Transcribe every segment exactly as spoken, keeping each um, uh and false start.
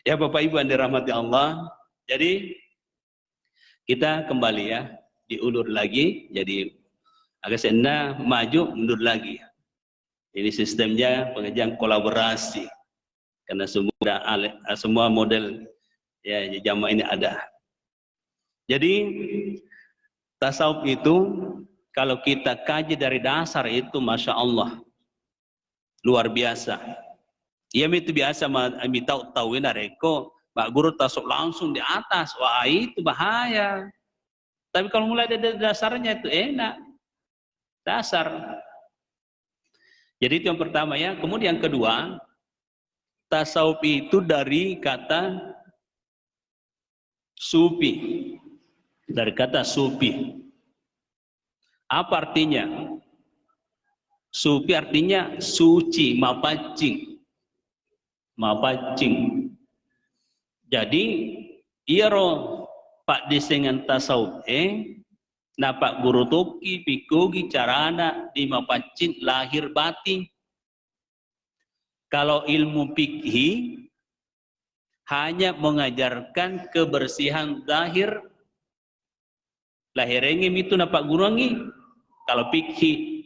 Ya, Bapak Ibu yang dirahmati Allah, jadi kita kembali ya, diulur lagi, jadi agak senna maju, mundur lagi. Ini sistemnya pengajian kolaborasi. Karena semua ada ale-, semua model ya jamaah ini ada. Jadi tasawuf itu kalau kita kaji dari dasar itu, masya Allah, luar biasa. Iya mitu biasa ma-, mitau tau ini reko, Pak Guru tasawuf langsung di atas, wah itu bahaya. Tapi kalau mulai dari dasarnya itu enak. Dasar. Jadi itu yang pertama ya. Kemudian yang kedua, tasawuf itu dari kata sufi. Dari kata sufi. Apa artinya? Sufi artinya suci, mapaccing. Mapaccing. Jadi, iyaro paddesengan tasawuf e, napagguru tokki pikkogi carana di mapaccing lahir batin. Kalau ilmu fikih hanya mengajarkan kebersihan zahir, lahirengngi mitu napagguruangngi. Kalau fikih,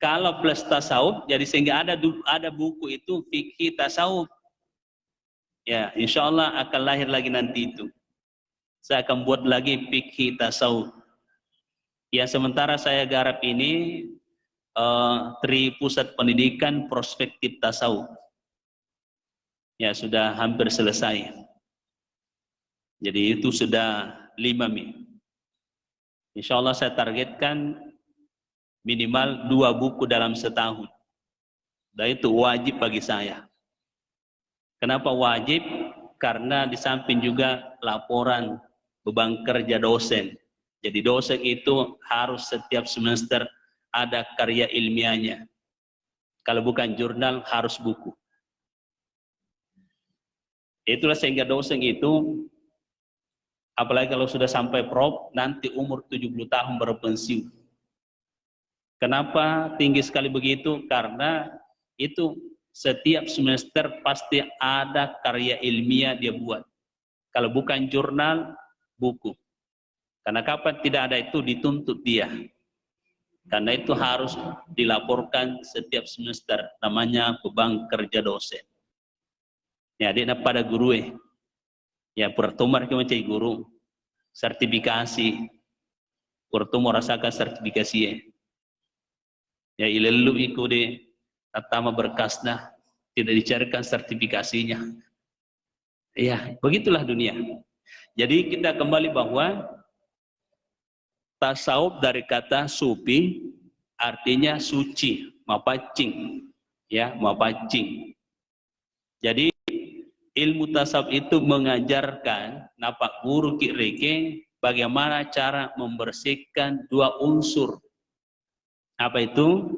kalau plus tasawuf, jadi sehingga ada du-, ada buku itu fikih tasawuf. Ya, insya Allah akan lahir lagi nanti itu. Saya akan buat lagi fikih tasawuf. Yang sementara saya garap ini, eh, Tri Pusat Pendidikan Prospektif Tasawuf. Ya, sudah hampir selesai. Jadi itu sudah lima mi. Insya Allah saya targetkan minimal dua buku dalam setahun. Dan itu wajib bagi saya. Kenapa wajib? Karena di samping juga laporan beban kerja dosen. Jadi dosen itu harus setiap semester ada karya ilmiahnya. Kalau bukan jurnal, harus buku. Itulah sehingga dosen itu, apalagi kalau sudah sampai prof, nanti umur tujuh puluh tahun baru pensiun. Kenapa tinggi sekali begitu? Karena itu setiap semester pasti ada karya ilmiah dia buat. Kalau bukan jurnal, buku. Karena kapan tidak ada itu, dituntut dia. Karena itu harus dilaporkan setiap semester, namanya beban kerja dosen. Ya, dia pada guru eh. Ya, pertama ki mencari guru, sertifikasi. Pertama rasakan sertifikasi eh. Ya, ilellu iku de, pertama berkasnya, tidak dicarikan sertifikasinya. Ya, begitulah dunia. Jadi kita kembali bahwa tasawuf dari kata sufi artinya suci, mapaccing, ya, mapaccing. Jadi ilmu tasawuf itu mengajarkan, napagguru ki reke bagaimana cara membersihkan dua unsur. Apa itu?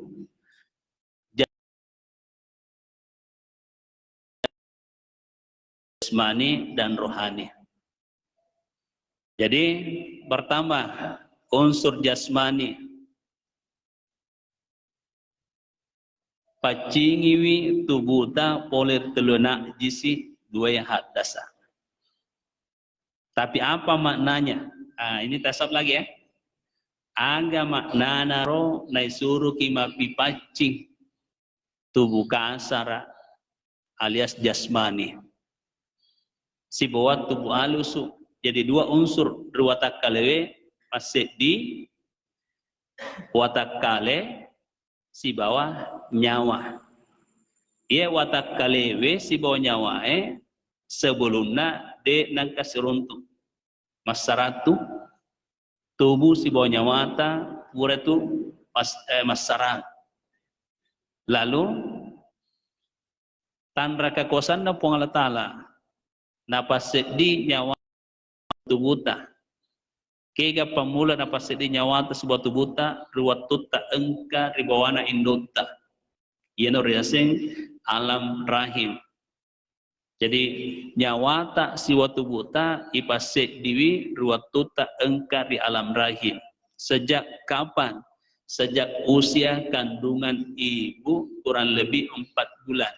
Jasmani dan rohani. Jadi pertama, unsur jasmani. Paccingiwi tubuta pole telu najisi dua yang haddasa. Tapi apa maknanya? Ah, ini tasawuf lagi ya. Aga maknana ro naisuruki mappipaccing tubuh kasara alias jasmani sibawa tubuh alusu. Jadi dua unsur ri watakkalewe, masseddi watakkale sibawa nyawa. Iye watakkalewe sibawa nyawae sebelumna de nengka siruntu. Massaratu tubuh sibawa nyawata pura tu mas-, eh, massarang. Lalu tanra kekuasaanna Puang Allah Ta'ala napasseddi nyawa tubuta. Kega pammula napasseddi nyawata sibawa tubuta ri wattutta engka ri bawana indutta. Iyana riaseng alam rahim. Jadi nyawata sibawa tubuta ipasseddiwi ri wattutta engka ri alam rahim. Sejak kapan? Sejak usia kandungan ibu kurang lebih empat bulan.